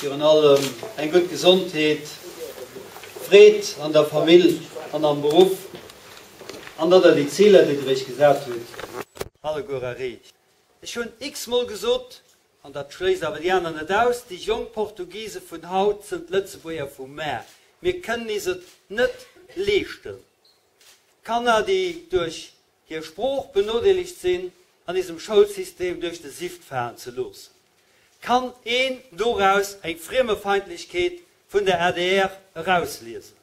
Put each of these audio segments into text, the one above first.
Virun allem eng gutt Gesondheet, Freed an der Famill an am Beruff, an datt Der déi Ziler, déi Der Iech gesat hutt, alleguer erreecht. Ech hunn x-mol gesot, an dat schléisst awer déi aner net aus, déi jonk Portugise vun haut sënn d'Lëtzebuerger vu mar. Mir kënnen is et net leeschten, Kanner, déi duerch hir Sprooch benodeelegt sinn, an isem Schoulsystem duerch de Sift falen ze loossen. Kann een doraus eng Friemefeindlechkeet vun der adr erausliesen?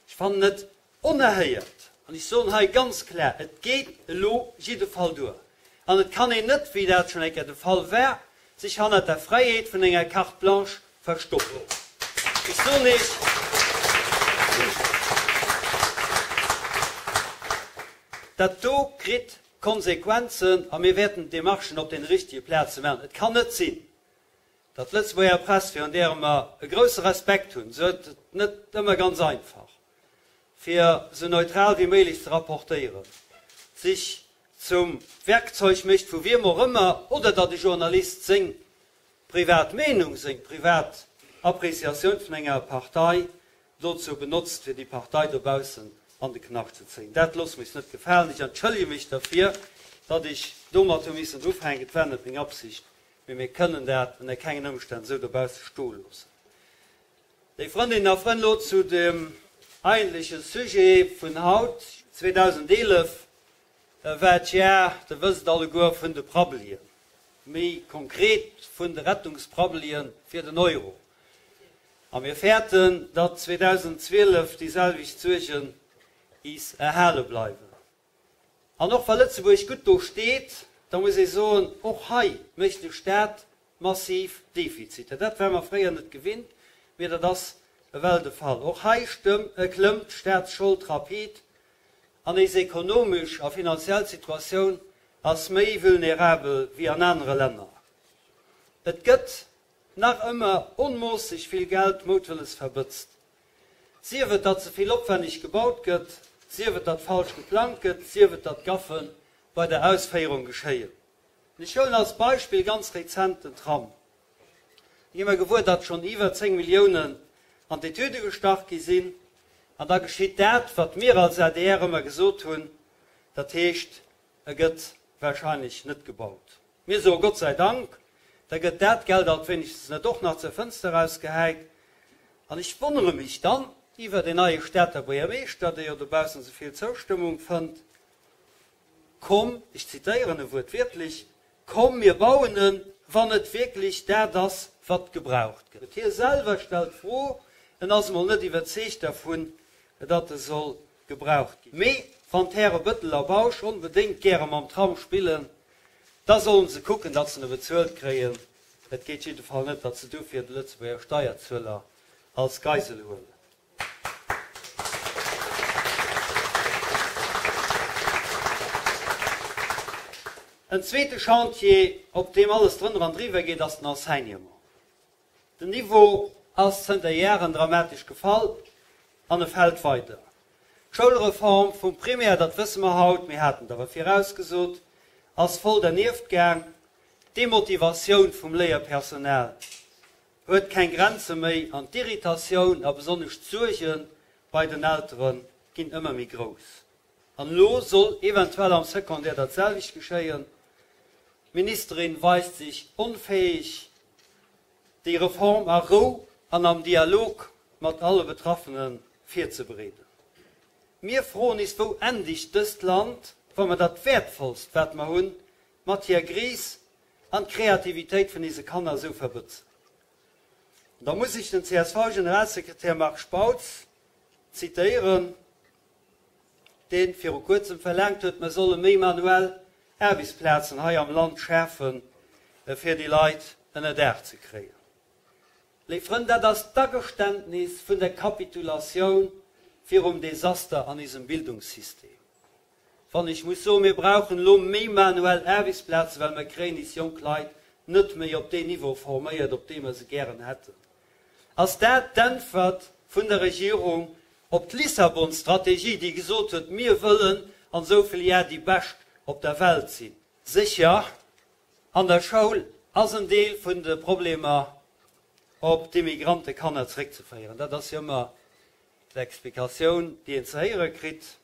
Ech fannen et onerhéiert an ech soen hei ganz klar, et geet elo jidde Fall duer an et kann een net, wéi dat schonn eng Kéier de Fall war, sech hannert der Fräiheet vun enger Carte blanche verstoppen. Ech soen Iech, dat do kritt Konsequenzen a mir wäerten d'Demarchen op den richtege Plaze maachen. Et kann net sinn, datt d'Lëtzebuerger Press, virun där mer e grousse Respekt hunn, se huet et net ëmmer ganz einfach, fir esou neutral wéi méiglech ze rapportéieren, sech zum Werkzeug mécht vu wiem och ëmmer, oder datt e Journalist seng privat Meenung, seng privat Appréciatioun vun enger Partei dozou benotzt, fir déi Partei dobaussen an de Knascht ze zéien. Dat loosse mir eis net gefalen. Ech entschëllege mech derfir, datt ech domat hu missen ufänken. Et war net meng Absicht, mee mir kënnen dat ënner kengen Ëmstänn esou dobausse stoe loossen. Léif Frëndinnen a Frënn, elo zu dem eigentleche Sujet vun haut. 2011 war d'Jar, Der wësst et alleguer, vun de Prabbelien, méi konkret vun de Rettungsprabbelien fir den Euro. A mir fäerten, datt 2012 déi selwecht Suergen is erhale bleiwen. An och wa Lëtzebuerg gutt do steet, da muss ee soen, och hei mécht de Staat massiv Defiziter. Dat ware mer fréier net gewinnt, mee dat ass ewell de Fall. Och hei klëmmt d'Staatsschold rapid an éis ekonomesch a finanziell Situatioun ass méi vulnerabel wéi an anere Länner. Et gëtt nach ëmmer onmoosseg vill Geld moutwëlles verbëtzt. Sief et, datt ze vill opwenneg gebaut gëtt, sief et, datt falsch geplangt gëtt, sief et, datt Gaffe bei der Ausféierung geschéien. Ech huelen als Beispill ganz rezent den Tram. Do gi mer gewuer, datt schonn iwwer 10 Milliounen an d'Etüde gestach gi sinn. An da geschitt dat, wat mir als adr ëmmer gesot hunn, dat heescht, e gëtt wahrscheinlech net gebaut. Mir soe Gott sei Dank, da gëtt dat Geld alt wéinegstens net och nach zur Fënster erausgehäit. An ech wonnere mech dann iwwer deen neie Stater Buergermeeschter, dee jo dobaussen esou vill Zoustëmmung fënnt, Komm, ech zitéieren e wuertwiertlech, Komm, mir bauen en, wann et wierklech dat ass, wat gebraucht gëtt. Hie selwer stellt d'Fro, en ass emol net iwwerzeegt dervun, datt e soll gebraucht ginn. Mee wann d'Häre Bëttel a Bausch onbedéngt gäre mam Tram spillen, da sollen se kucken, datt se e bezuelt kréien. Et geet jiddefall net, datt se dofir de Lëtzebuerger Steierzueler als Geisel huelen. En zweete Chantier, op deem alles drënner an driwwer geet, ass den Enseignement. Den Niveau ass zënter Jaren dramatesch gefall an e fält weider. D'Schoulreform vum Primaire, dat wësse mer haut, mir haten et awer virausgesot, ass voll dernieft gaang. D'Demotivatioun vum Léierpersonal huet keng Grenze méi an d'Irritatioun a besonnesch d'Suerge bei den Eltere ginn ëmmer méi grouss. An elo soll eventuell am Secondaire dat selwecht geschéien. D'Ministerin weist sech onfäeg, déi Reform a Rou an am Dialog mat alle Betraffene virzebereeden. Mir froen is, Wou endegt dëst Land, wa mer dat Wäertvollst, wat mer hunn, d'Matière grise an d'Kreativitéit vun ise Kanner esou verbëtzen? An da muss ech den CSV-Generalsekretär Marc Spautz zitéieren, dee viru kuerzem verlaangt huet, mer solle méi manuell Aarbechtsplazen hei am Land schafen, fir déi Leit ënnerdaach ze kréien. Léif Frënn, dat ass d'Ageständnis vun der Kapitulatioun virum Desaster an isem Bildungssystem. Wann ech muss soen, mir brauchen elo méi manuell Aarbechtsplazen, well mer kréien is jonk Leit net méi op deen Niveau forméiert, op deem mer se gären hätten, ass dat d'Äntwert vun der Regierung op d'Lissabon-Strategie, déi gesot huet, mir wëllen an esou vill Jar déi Bescht op der Welt sinn. Sécher, an der Schoul ass en Deel vun de Problemer. op d'Immigrantekanner zeréckzeféieren. Dat ass jo ëmmer d'Explikatioun, déi een ze héiere kritt.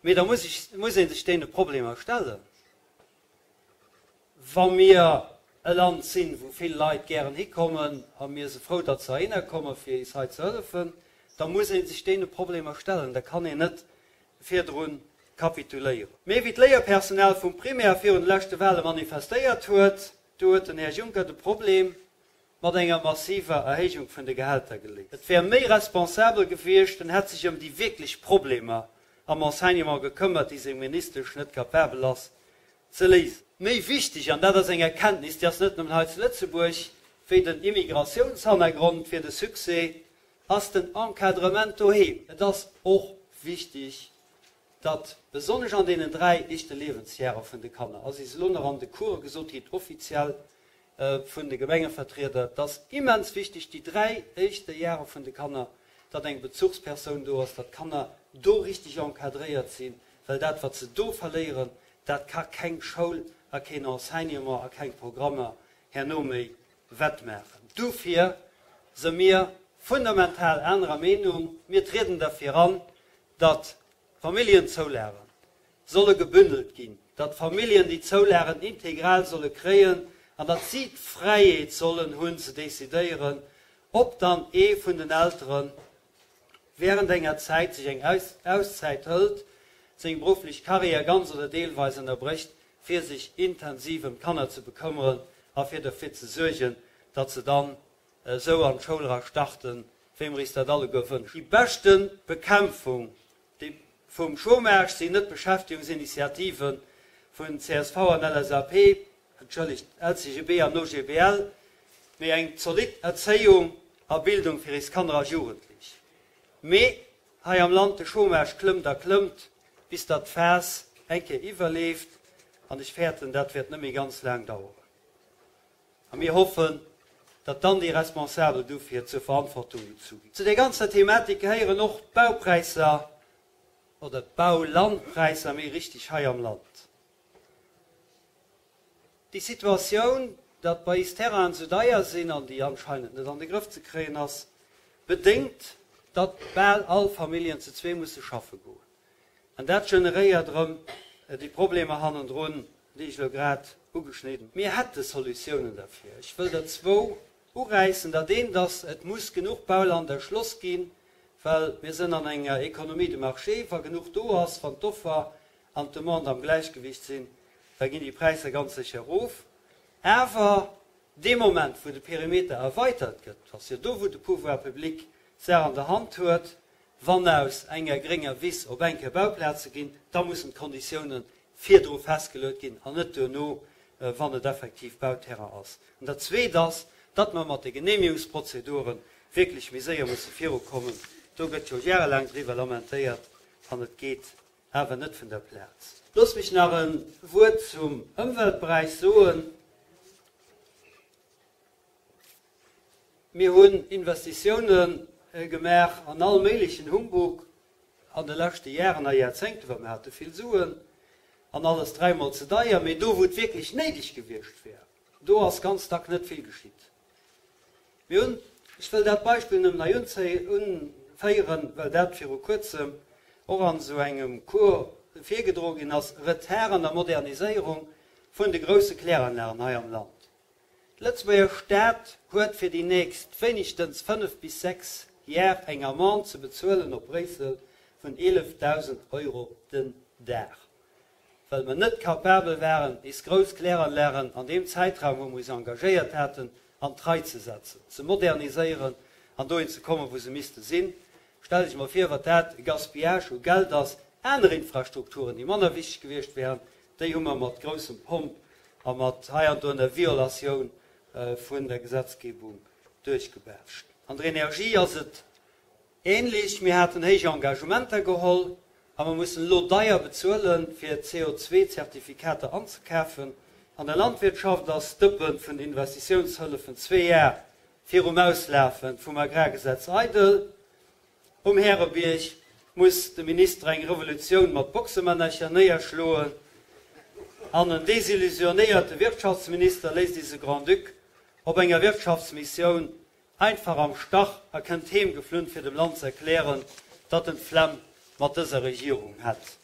Mee da muss ech, muss ee sech deene Problemer stellen. Wa mir e Land sinn, wou vill Leit gären hikommen, a mir si frou, datt se heihinner kommen, fir is hei ze hëllefen, da muss ee sech deene Problemer stellen. Da kann een net virdru kapituléieren. Mee wéi d'Léierpersonal vum Primaire virun de leschte Wahle manifestéiert huet, do huet den Här Juncker de Problem mat enger massiver Erhéijung vun de Gehälter geléist. Et wär méi responsabel gewiescht, en hätt sech ëm déi wierklech Problemer am Enseignement gekëmmert, déi seng Ministesch net capabel ass ze léisen. Méi wichteg, an dat ass eng Erkenntnis, déi ass net nëmmen hei zu Lëtzebuerg, wéi den Immigratiounshannergrond fir de Succès, ass den Encadrement doheem. Et ass och wichtig, datt besonnesch an deenen 3 éischte Liewensjahre vun de Kanner, ass is elo nach an de Course gesot ginn, offiziell vun de Gemengevertrieder, et ass immens wichteg, déi 3 éischte Jahre vun de Kanner, datt eng Bezuchspersoun do ass, datt d'Kanner do richtig encadréiert sinn, well dat, wat se do verléieren, dat ka keng Schoul a keen Enseignement a keng Programmer herno méi wettmaachen. Dofir se mir fundamental anerer Meenung. Mir trieden derfir an, datt d'Familljenzoulagen solle gebündelt ginn, datt d'Familljen déi Zoulagen integral solle kréien an datt si d'Fräiheet sollen hunn ze decidéieren, ob dann ee vun den Eltere während enger Zäit sech eng Auszäit hëlt, seng berufflech Karriär ganz oder deelweis ënnerbrécht, fir sech intensiv ëm d'Kanner ze bekëmmeren a fir derfir ze suergen, datt se dann esou an d'Schoul era starten, wéi mer is dat alleguer wënschen. Déi beschte Bekämpfung vum Chômage sinn net Beschäftigungsinitiative vun csv an LSAP, entschëllegt, LCGB an OGBL, mee eng zolidd Erzéiung a Bildung fir is Kanner a Jugendlech. Mee hei am Land, de Chômage klëmmt a klëmmt, bis datt d'Faass eng Kéier iwwerleeft, an ech fäerten, dat wäert net méi ganz laang daueren. A mir hoffen, datt dann déi Responsabel dofir zur Verantwortung gezu ginn. Zu där ganzer Thematik gehéieren och d'Baupräisser, oder d'Baulandpräisser méi richtig, hei am Land. Déi Situatioun, datt bei is Terrainen esou deier sinn an déi anscheinend net an de Grëff ze kréien ass, bedéngt, datt bal all Familljen zu zwee musse schaffe goen. An dat generéiert erëm déi Problemer hannendrun, déi ech elo grad ugeschnidden. Mir hätte Solutiounen derfir. Ech wëll der zwou uräissen. Dat eent ass, et muss genuch Bauland erschloss ginn, well mir sënn an enger Économie de marché. Wa genuch do ass, wann d'Offer an d'Demande am Gläichgewicht sinn, da ginn déi Präisser ganz sécher erof. Awer dee Moment, wou de Perimeter erweitert gëtt, ass jo do, wou de Pouvoir public d'Saach an der Hand huet, Wann aus enger grénger Wiss op eng Kéier Bauplaze ginn, da mussen d'Konditiounen virdru festgeluet ginn an net duerno, wann et effektiv Bauterrain ass. An dat Zweet ass, datt mer mat de Genehmigungsprozedure wierklech méi séier musse virukommen. Do gëtt jo jarelaang driwwer lamentéiert an et geet awer net vun der Plaz. Loosst mech nach e Wuert zum Ëmweltberäich soen. Mir hunn Investitioune gemaach an all méiglechen Humbug an de leschte Jaren a Jarzéngten, well mir hate vill Suen an alles dräimol ze deier. Mee do, wou et wierklech néideg gewiescht wär, do ass ganz dack net vill geschitt. Mir hunn, ech wëll dat Beispill nëmmen hei unféieren, well dat viru Kuerzem och an esou engem Cours virgedroe ginn ass, Retard an der Moderniséierung vun de grousse Kläranlagen hei am Land. De Lëtzebuerger Staat huet fir déi nächst wéinegstens 5 bis 6 Jar eng Amende ze bezuelen op Bréissel vun 11.000 Euro den Dag, well mer net capabel waren, is grouss Kläranlagen an deem Zäitraum, wou mer is engagéiert haten, an d'Rei ze setzen, ze moderniséieren an dohin ze kommen, wou se misste sinn. Stellt Iech mol vir, wat dat e Gaspillage u Geld ass. Aner Infrastrukturen, déi manner wichteg gewiescht wären, déi hu mer mat groussem Pomp a mat hei an do einer Violatioun vun der Gesetzgebung duerchgebaatscht. An der Energie ass et ähnlech. Mir haten héich Engagementer geholl a mer mussen elo deier bezuelen, fir CO2-Zertifikater anzekafen. An der Landwirtschaft ass d'Dëppe vun Investitiounshëllefen zwee Jar virum Auslafe vum Agrargesetz eidel. Um Härebierg muss de Minister eng Revolutioun mat Boxemännercher néierschloen an en desillusionéierte Wirtschaftsminister léisst eise Grand-Duc. op enger Wirtschaftsmissioun einfach am Stach a kënnt heem geflunn fir dem Land ze erklären, datt en d'Flemm mat dëser Regierung hätt.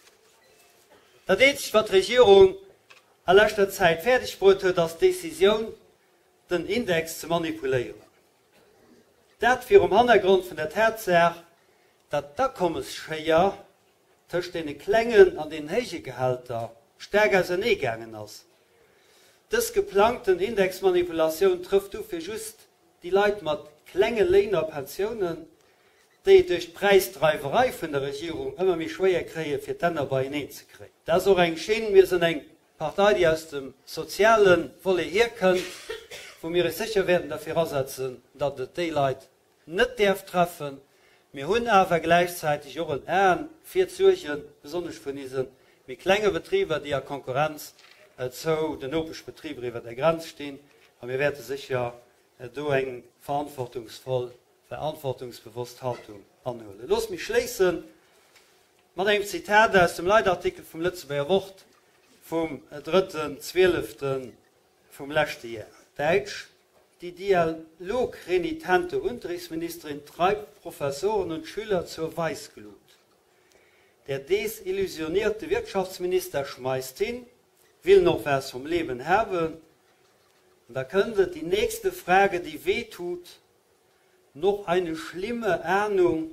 Dat eenzegt wat d'Regierung a leschter Zäit fäerdeg bruet huet, ass d'Decisioun den Index ze manipuléieren. Dat virum Hannergrond vun der Tatsaach, datt d'Akommesschéier tëscht deene klengen an deenen héije Gehälter staark ausernee gaangen ass. Dës geplangten Indexmanipulatioun trëfft dofir just déi Leit mat klenge Léin a Pensiounen, déi et duerch d'Präisdreiwerei vun der Regierung ëmmer méi schwéier kréie fir d'Enner beieneen ze kréien. Dat ass och eng Schinn. Mir sinn eng Partei, déi aus dem soziale Volet hierkënnt, wou mir eis sécher wäerten derfir asetzen, datt et déi Leit net däerf treffen. Mir hunn awer gläichzäiteg och en Aen fir d'Suergen, besonnesch vun ise méi klenge Betriber, déi a Konkurrenz zou den Nopeschbetriber iwwer der Grenz stinn. A mir wäerte sécher do eng verantwortungsvoll, verantwortungsbewosst Haltung anhuelen. Loosst mech schléisse mat engem Zitat aus dem Leitartikel vum Lëtzebuerger Wort vum drëtten zwieleften vum leschte Jar, däitsch, Die dialogrenitente Unterrichtsministerin treibt Professoren und Schüler zur Weißglut. Der desillusionierte Wirtschaftsminister schmeißt hin, will noch was vom Leben haben. Und da kënnt et, Die nächste Frage, die wehtut, noch eine schlimme Ahnung,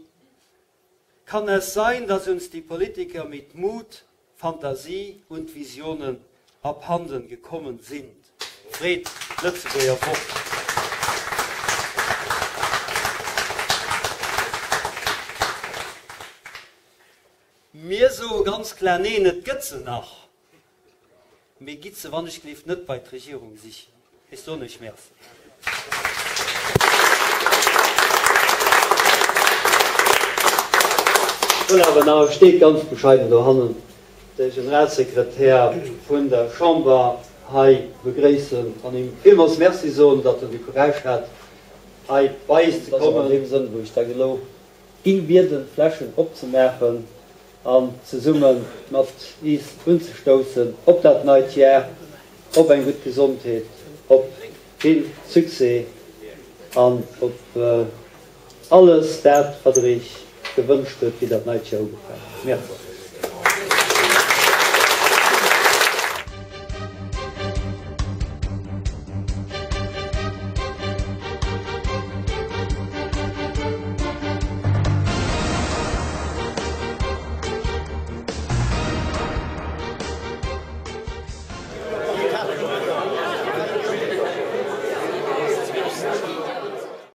Kann es sein, dass uns die Politiker mit Mut, Fantasie und Visionen abhanden gekommen sind? freet d'Lëtzebuerger Wort. Mir soe ganz klar Neen, et gëtt se nach. Mee gitt se wannechgelift net bei d'Regierung sichen. Ech soen Iech Merci. Voilà, awer nach steet ganz bescheiden dohannen de Generalsekretär vun der Chamber hei begréissen an him villmools Merci soen, datt en de Courage hat, hei bei eis ze kommen. An deem Sënn, wou ech da elo ging bieden, d'Fläschen opzemaachen an zesumme mat iis unzestoussen op dat neit Jar, op eng gutt Gesondheet, op vill Succès an op alles dat, wat der iech gewënscht huet, wéi dat neit Jar ugefaangen huet. Merci.